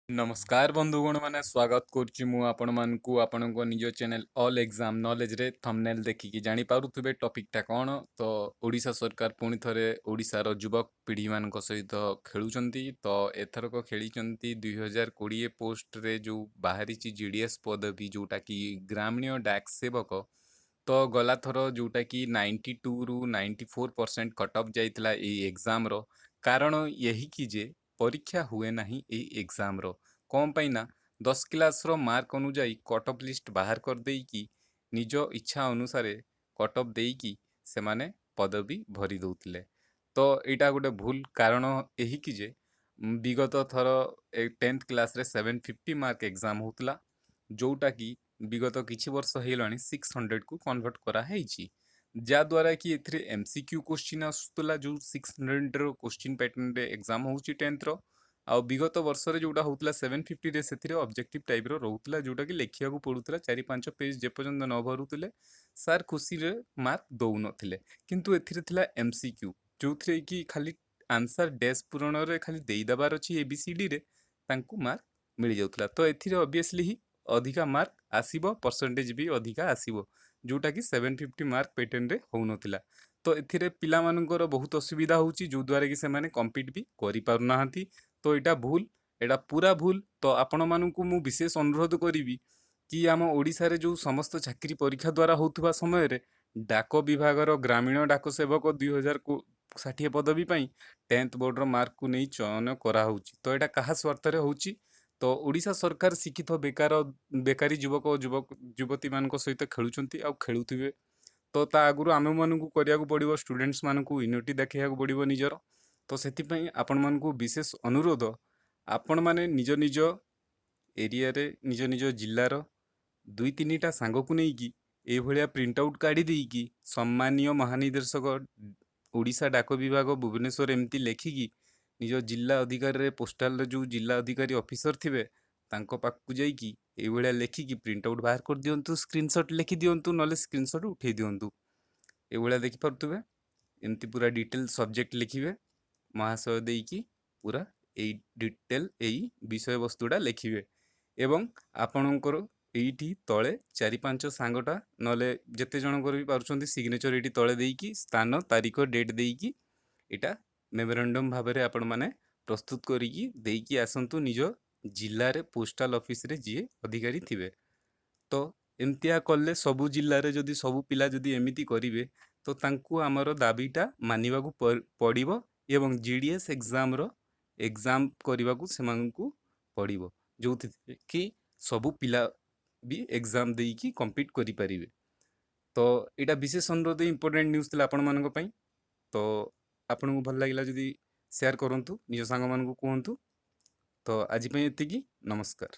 ନମସ୍କାର ବନ୍ଧୁଗଣ ମାନେ, ସ୍ୱାଗତ କରୁଛି ମୁଁ ଆପଣମାନଙ୍କୁ ଆପଣଙ୍କ ନିଜ ଚ୍ୟାନେଲ୍ ଅଲ୍ ଏକ୍ଜାମ୍ ନଲେଜରେ। ଥମ୍ବନେଲ୍ ଦେଖିକି ଜାଣିପାରୁଥିବେ ଟପିକ୍ଟା କ'ଣ। ତ ଓଡ଼ିଶା ସରକାର ପୁଣି ଥରେ ଓଡ଼ିଶାର ଯୁବକ ପିଢ଼ିମାନଙ୍କ ସହିତ ଖେଳୁଛନ୍ତି। ତ ଏଥରକ ଖେଳିଛନ୍ତି 2020 ପୋଷ୍ଟରେ ଯେଉଁ ବାହାରିଛି ଜିଡ଼ିଏସ୍ ପଦବୀ, ଯେଉଁଟାକି ଗ୍ରାମୀଣ ଡାକ ସେବକ। ତ ଗଲାଥର ଯେଉଁଟାକି 92ରୁ 94% କଟ୍ ଅଫ୍ ଯାଇଥିଲା ଏଇ ଏକ୍ଜାମ୍ର। କାରଣ ଏହିକି ଯେ ପରୀକ୍ଷା ହୁଏ ନାହିଁ ଏଇ ଏକ୍ଜାମ୍ର। କ'ଣ ପାଇଁ ନା 10 କ୍ଲାସ୍ର ମାର୍କ ଅନୁଯାୟୀ କଟ୍ ଅଫ୍ ଲିଷ୍ଟ ବାହାର କରିଦେଇକି ନିଜ ଇଚ୍ଛା ଅନୁସାରେ କଟ୍ ଅଫ୍ ଦେଇକି ସେମାନେ ପଦବୀ ଭରି ଦେଉଥିଲେ। ତ ଏଇଟା ଗୋଟେ ଭୁଲ। କାରଣ ଏହିକି ଯେ ବିଗତ ଥର ଏ 10th କ୍ଲାସ୍ରେ 750 ମାର୍କ ଏକ୍ଜାମ୍ ହେଉଥିଲା, ଯେଉଁଟାକି ବିଗତ କିଛି ବର୍ଷ ହେଇଗଲାଣି 600କୁ କନଭର୍ଟ କରାହେଇଛି, ଯାହାଦ୍ୱାରା କି ଏଥିରେ ଏମ୍ସିକ୍ୟୁ କୋଶ୍ଚିନ୍ ଆସୁଥିଲା, ଯେଉଁ 600ର କୋଶ୍ଚିନ୍ ପ୍ୟାଟର୍ନରେ ଏକ୍ଜାମ୍ ହେଉଛି 10thର। ଆଉ ବିଗତ ବର୍ଷରେ ଯେଉଁଟା ହେଉଥିଲା 750ରେ, ସେଥିରେ ଅବଜେକ୍ଟିଭ୍ ଟାଇପ୍ର ରହୁଥିଲା, ଯେଉଁଟାକି ଲେଖିବାକୁ ପଡ଼ୁଥିଲା 4-5 ପେଜ୍। ଯେପର୍ଯ୍ୟନ୍ତ ନ ଭରୁଥିଲେ, ସାର୍ ଖୁସିରେ ମାର୍କ ଦେଉନଥିଲେ। କିନ୍ତୁ ଏଥିରେ ଥିଲା ଏମ୍ସିକ୍ୟୁ, ଯେଉଁଥିରେ କି ଖାଲି ଆନ୍ସର୍ ଡ୍ୟାସ୍ ପୂରଣରେ ଖାଲି ଦେଇଦେବାର ଅଛି ଏବିସିଡ଼ିରେ, ତାଙ୍କୁ ମାର୍କ ମିଳିଯାଉଥିଲା। ତ ଏଥିରେ ଅବଭିୟସଲି ହିଁ ଅଧିକା ମାର୍କ ଆସିବ, ପରସେଣ୍ଟେଜ୍ ବି ଅଧିକା ଆସିବ, ଯେଉଁଟାକି 750 ମାର୍କ ପ୍ୟାଟର୍ନରେ ହେଉନଥିଲା। ତ ଏଥିରେ ପିଲାମାନଙ୍କର ବହୁତ ଅସୁବିଧା ହେଉଛି, ଯେଉଁଦ୍ୱାରା କି ସେମାନେ କମ୍ପିଟ୍ ବି କରିପାରୁନାହାନ୍ତି। ତ ଏଇଟା ଭୁଲ, ଏଇଟା ପୁରା ଭୁଲ। ତ ଆପଣମାନଙ୍କୁ ମୁଁ ବିଶେଷ ଅନୁରୋଧ କରିବି କି ଆମ ଓଡ଼ିଶାରେ ଯେଉଁ ସମସ୍ତ ଚାକିରି ପରୀକ୍ଷା ଦ୍ୱାରା ହେଉଥିବା ସମୟରେ ଡାକ ବିଭାଗର ଗ୍ରାମୀଣ ଡାକ ସେବକ 2060 ପଦବୀ ପାଇଁ 10th ବୋର୍ଡ଼ର ମାର୍କକୁ ନେଇ ଚୟନ କରାହେଉଛି, ତ ଏଇଟା କାହା ସ୍ୱାର୍ଥରେ ହେଉଛି? ତ ଓଡ଼ିଶା ସରକାର ଶିକ୍ଷିତ ବେକାର ବେକାରୀ ଯୁବକ ଯୁବକ ଯୁବତୀମାନଙ୍କ ସହିତ ଖେଳୁଛନ୍ତି ଆଉ ଖେଳୁଥିବେ। ତ ତା ଆଗରୁ ଆମେମାନଙ୍କୁ କରିବାକୁ ପଡ଼ିବ, ଷ୍ଟୁଡେଣ୍ଟସମାନଙ୍କୁ ୟୁନିଟି ଦେଖାଇବାକୁ ପଡ଼ିବ ନିଜର। ତ ସେଥିପାଇଁ ଆପଣମାନଙ୍କୁ ବିଶେଷ ଅନୁରୋଧ, ଆପଣମାନେ ନିଜ ନିଜ ଏରିଆରେ ନିଜ ନିଜ ଜିଲ୍ଲାର ଦୁଇ ତିନିଟା ସାଙ୍ଗକୁ ନେଇକି ଏଇଭଳିଆ ପ୍ରିଣ୍ଟ ଆଉଟ୍ କାଢ଼ି ଦେଇକି "ସମ୍ମାନୀୟ ମହାନିର୍ଦ୍ଦେଶକ, ଓଡ଼ିଶା ଡାକ ବିଭାଗ, ଭୁବନେଶ୍ୱର" ଏମିତି ଲେଖିକି ନିଜ ଜିଲ୍ଲା ଅଧିକାରୀରେ, ପୋଷ୍ଟାଲରେ ଯେଉଁ ଜିଲ୍ଲା ଅଧିକାରୀ ଅଫିସର ଥିବେ, ତାଙ୍କ ପାଖକୁ ଯାଇକି ଏଇଭଳିଆ ଲେଖିକି ପ୍ରିଣ୍ଟ ଆଉଟ୍ ବାହାର କରିଦିଅନ୍ତୁ। ସ୍କ୍ରିନସଟ୍ ଲେଖିଦିଅନ୍ତୁ, ନହେଲେ ସ୍କ୍ରିନସଟ୍ ଉଠେଇ ଦିଅନ୍ତୁ। ଏଇଭଳିଆ ଦେଖିପାରୁଥିବେ, ଏମିତି ପୁରା ଡିଟେଲ୍ ସବଜେକ୍ଟ ଲେଖିବେ, ମହାଶୟ ଦେଇକି ପୁରା ଏଇ ଡିଟେଲ୍ ଏଇ ବିଷୟବସ୍ତୁଟା ଲେଖିବେ ଏବଂ ଆପଣଙ୍କର ଏଇଠି ତଳେ ଚାରି ପାଞ୍ଚ ସାଙ୍ଗଟା, ନହେଲେ ଯେତେ ଜଣଙ୍କର ବି ପାରୁଛନ୍ତି, ସିଗ୍ନେଚର୍ ଏଇଠି ତଳେ ଦେଇକି ସ୍ଥାନ, ତାରିଖ, ଡେଟ୍ ଦେଇକି ଏଇଟା ମେମୋରାଣ୍ଡମ୍ ଭାବରେ ଆପଣମାନେ ପ୍ରସ୍ତୁତ କରିକି ଦେଇକି ଆସନ୍ତୁ ନିଜ ଜିଲ୍ଲାରେ ପୋଷ୍ଟାଲ ଅଫିସରେ ଯିଏ ଅଧିକାରୀ ଥିବେ। ତ ଏମିତିଆ କଲେ, ସବୁ ଜିଲ୍ଲାରେ ଯଦି ସବୁ ପିଲା ଯଦି ଏମିତି କରିବେ, ତ ତାଙ୍କୁ ଆମର ଦାବିଟା ମାନିବାକୁ ପଡ଼ିବ ଏବଂ ଜିଡ଼ିଏସ୍ ଏକ୍ଜାମ୍ର ଏକ୍ଜାମ୍ କରିବାକୁ ସେମାନଙ୍କୁ ପଡ଼ିବ, ଯେଉଁଥିରେ କି ସବୁ ପିଲା ବି ଏକ୍ଜାମ୍ ଦେଇକି କମ୍ପିଟ୍ କରିପାରିବେ। ତ ଏଇଟା ବିଶେଷ ଅନୁରୋଧ, ଇମ୍ପୋର୍ଟାଣ୍ଟ ନ୍ୟୁଜ୍ ଥିଲା ଆପଣମାନଙ୍କ ପାଇଁ। ତ ଆପଣଙ୍କୁ ଭଲ ଲାଗିଲା ଯଦି ସେୟାର କରନ୍ତୁ, ନିଜ ସାଙ୍ଗମାନଙ୍କୁ କୁହନ୍ତୁ। ତ ଆଜି ପାଇଁ ଏତିକି, ନମସ୍କାର।